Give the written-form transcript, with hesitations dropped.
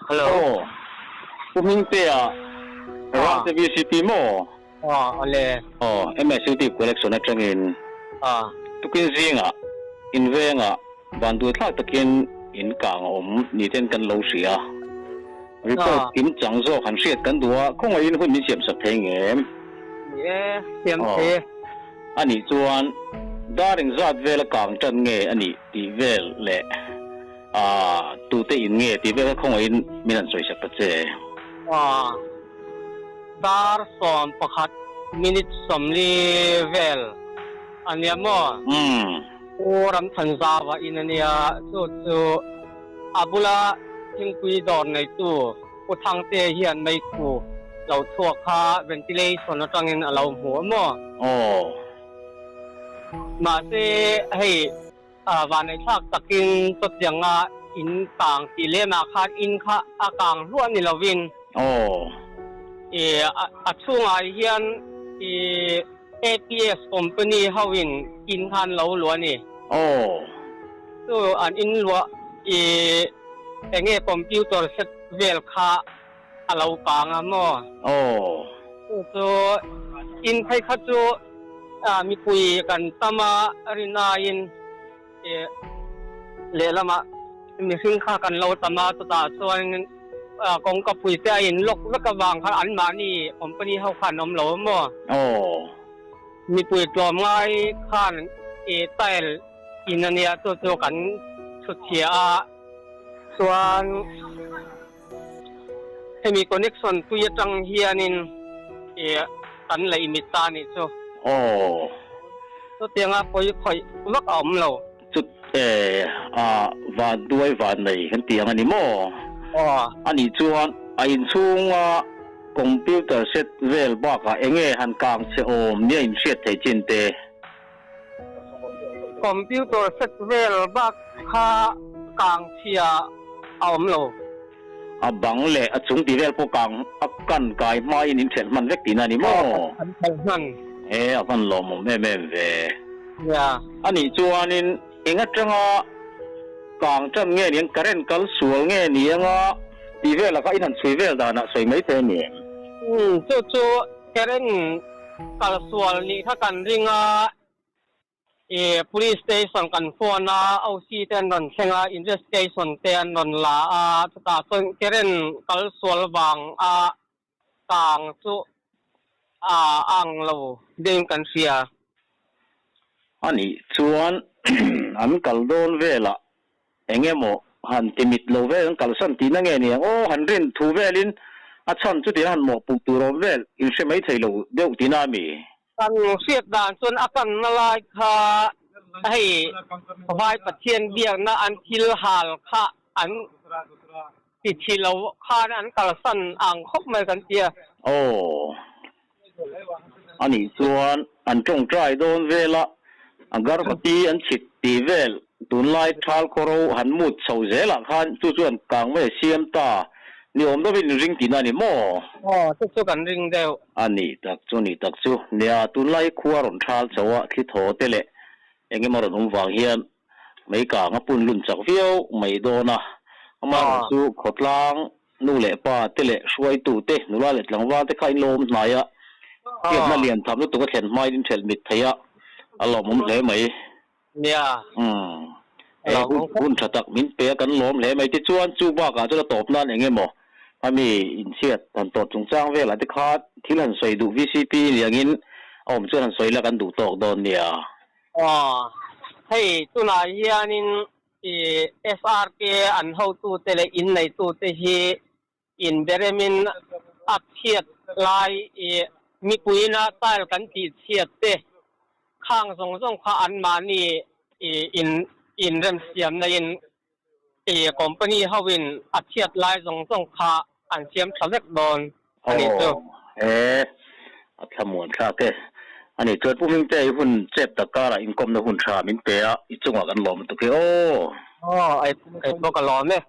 Hello. Aw, Pu Hmingtea, Ralte VCP maw? Aw, awle. Aw, MSUT collection atangin tukin zingah in vengah vanduai thlak takin in kang a awm ni ten kan lo hria. Report kim chang zawk han hriat kan duh a, khawngaihin hun min siam sak thei ngem? Ni e, siam thei e. A nih chuan dar engzat vela kang tan nge a nih tih vel leh Aaa, tute in nge tih vel kha khawngaihin min han sawi sak ta che. Aaa, dar 11 minute 40 vel a nia maw? Umm. Pu Ramthanzava in a nia, chu chu a bula thingpui dawr neitu Pu Thangte hian meikhu lo chhuak kha ventilation atangin a lo hmu a maw? Aw. Mahse hei. Vanneithlak takin chawtianga in kang tih lemah khan in kha a kang hluah ni lovin a chhungah hian APS company hoin in kha an lo luah a ni. Chu an in luah enge computer set vel kha a lo kang a maw? Chu chu in phei kha chu mipui kan tam a rinaiin lehlamah mihring kha kan lo tam a, chutah chuan kawngka pui te a in lock vek avang khan anmahni company ho khan an awm lo a maw? Mipui tlawmngai khan tile in a nia chu chu kan chhutchhiah a, chuan. Hemi connection tui atang hianin ih kan lei mit ta nih chu. Aw. Chutianga pawi khawih vak a awm lo. Chut e a van duai van nei kan ti ang a ni maw? Aw. A nih chuan a inchhunga computer set vel bakah enge han kang che awm nia inhriat thei chin te? Computer set vel bak kha kang chhia a awm lo. A bang leh a chung tih vel pawh kang a kan kai hmain in ṭhelh hman vek tihna a ni maw? An ṭhelh hman. E, a van lawmawm em em ve. Nia. A nih chuanin eng aṭanga kang ṭan nge niang, current kal sual nge nianga tih velah kha in han chhui vel danah sawi mai thei a ni em? Umm, chu chu Current kal sual nih kha kan ring a, ih police station kan phone a, OC te an rawn thleng a, investigation te an rawn la a, chutah chuan current kal sual vang a kang chu a ang lo deuhin kan hria. A nih chuan an kal dawn velah Eng emaw han ti mit lo vel an kalsan tihna nge ni ang aw, han rin thu velin a chhan chutin a han mawhpuh tur awm vel in hre mai thei lo deuh tihna a mi? Kan hriat dan chuan a kanna lai kha hei Vai Pathian biakna an thil hal kha an ti thi lo khan an kalsan ang khawp mai kan ti a. Aw, a nih chuan an tawngtai dawn vel a, agarbati an chhit tih vel tunlai thal khawro han mut chho zelah khan chu chuan kang mai a siam ta ni awm deuhin in ring tihna a ni maw? Aw, chu chu kan ring deuh. A nih tak chu, nih tak chu. Nia, tunlai khua rawn thal chho a, thli thaw te leh eng emaw rawn awm vang hian mei kang a pun lun chak viau mai dawn a, amaherawhchu chu khawtlang Nu leh pa te leh hruaitu te, nula leh tlangval te kha in lo awm hnai a, hriatna lian tham lutuk a thlen hmain in ṭhelh mit thei a, a lawmawm hle mai. Nia. Umm. E, hun ṭha tak min pe a, kan lawm hle mai. Tichuan, chu bakah chuan a tawp nan eng emaw a mi inchhiat han tawh chungchang velah te kha thil han sawi duh vcp liangin a awm chuan han sawi la kan duh tawk dawn nia. Aw, hei tunah hianin I SRK an hotute leh inneitute hi inberemin a chhiat lai i mipuiina tile kan tih chhiat te khang zawng zawng kha anmahni i in inremsiamna in i company hoin a chhiat lai zawng zawng kha an siam tha vek dawn a nih chu. Aw he a thlamuan thlak e. A nih chuan Pu Hmingte i hun chep tak karah inkawmna hun tha min pe a, i chungah kan lawm lutuk hi aw. Aw ei pawh ka lawm e.